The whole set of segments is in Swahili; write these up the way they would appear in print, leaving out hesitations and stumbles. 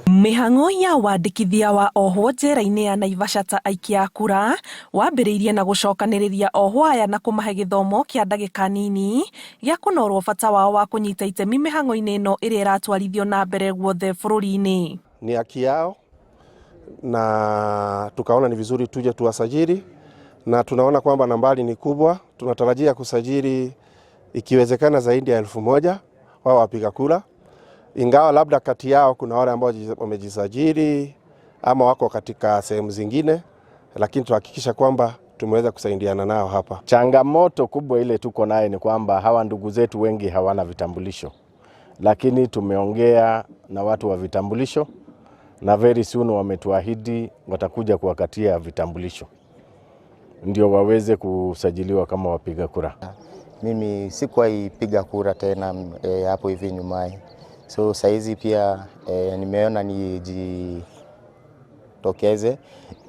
Mĩhang'o ya wandĩkithia wa ohwo njera-inĩ ya Naivasha ta aikia a kura wambĩrĩirie na gũcokanĩrĩria ohwo aya na kũmahe gĩthomo kĩa ndagĩka nini gĩa kũnorwo bata wao wa kũnyita itemi mĩhang'o-inĩ ĩno ĩrĩa ĩratwarithio na mbere guothe bũrũri-inĩ. Ni haki yao na tukaona ni vizuri tuje tuwasajili, na tunaona kwamba nambari ni kubwa. Tunatarajia kusajili ikiwezekana zaidi ya 1000 wao wapiga kura, ingawa labda kati yao kuna wale ambao wamejisajili ama wako katika sehemu zingine, lakini tuhakikisha kwamba tumeweza kusaidiana nao hapa. Changamoto kubwa ile tuko naye ni kwamba hawa ndugu zetu wengi hawana vitambulisho, lakini tumeongea na watu wa vitambulisho na very soon wametuahidi watakuja kuwakatia vitambulisho ndio waweze kusajiliwa kama wapiga kura. Mimi sikuwahi piga kura tena hapo hivi nyumaye, so saizi pia nimeona nijitokeze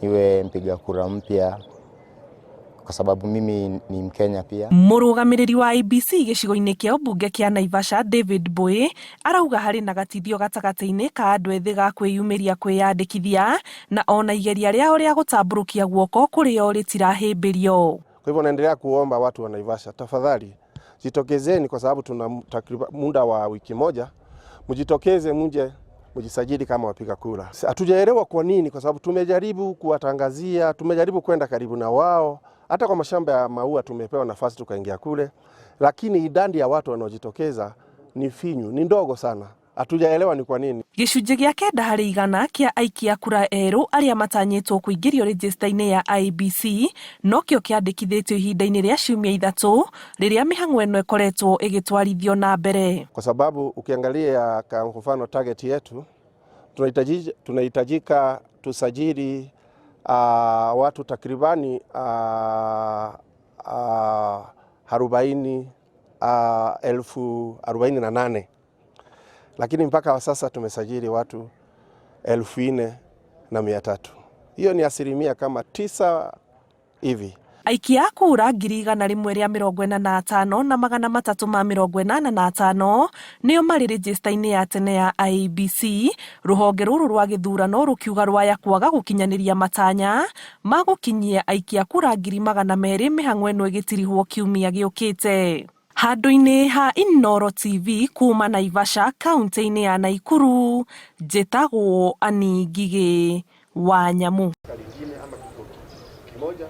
niwe mpiga kura mpya kwa sababu mimi ni Mkenya pia. Mũrũgamĩrĩri wa IEBC gĩcigo-inĩ kĩa ũmbunge kĩa Naivasha David Mbui arauga harĩ na gatithio gatagatĩ-inĩ ka andũ ethĩ ga kwĩyumĩria kwĩyandĩkithia na ona igeria rĩao rĩa gũtambũrũkia guoko kũrĩ o rĩtirahĩmbĩrio. Kwa hivyo naendelea kuomba watu wa Naivasha, tafadhali jitokezeni, kwa sababu tuna takriban muda wa wiki moja, mjitokeze mje mjisajili kama wapiga kura. Hatujaelewa kwa nini, kwa sababu tumejaribu kuwatangazia, tumejaribu kwenda karibu na wao, hata kwa mashamba ya maua tumepewa nafasi tukaingia kule, lakini idadi ya watu wanaojitokeza ni finyu, ni ndogo sana. Hatujaelewa ni kwa nini. Gĩcunjĩ gĩa 90% kĩa aikia kura erũ arĩa matanyĩtwo kũingĩrio rejĩsta-inĩ ya IEBC nokĩo kĩandĩkithĩtio ihinda-inĩ rĩa ciumia 3 rĩrĩa mĩhang'o ĩno ĩkoretwo ĩgĩtwarithio na mbere. Kwa sababu ukiangalia kwa mfano target yetu tunahitajika tusajili watu takribani arobaini 48,000, lakini mpaka sasa tumesajili watu 4,300. Hiyo ni kama 9% hivi. Aikia a kura 145,385 nĩo marĩ rejĩsta-inĩ ya tene ya IEBC rũhonge rũrũ rwa gĩthurano rũkiuga rwaya kwaga gũkinyanĩria matanya ma gũkinyia aikia kura 200,000 mĩhang'o ĩno ĩgĩtirihwo kiumia gĩũkĩte. Handũ-inĩ ha Inooro TV kuma Naivasha kaunti-inĩ ya Nakuru njĩtagwo Ann Ngigĩ wa Nyamu. Kimoja.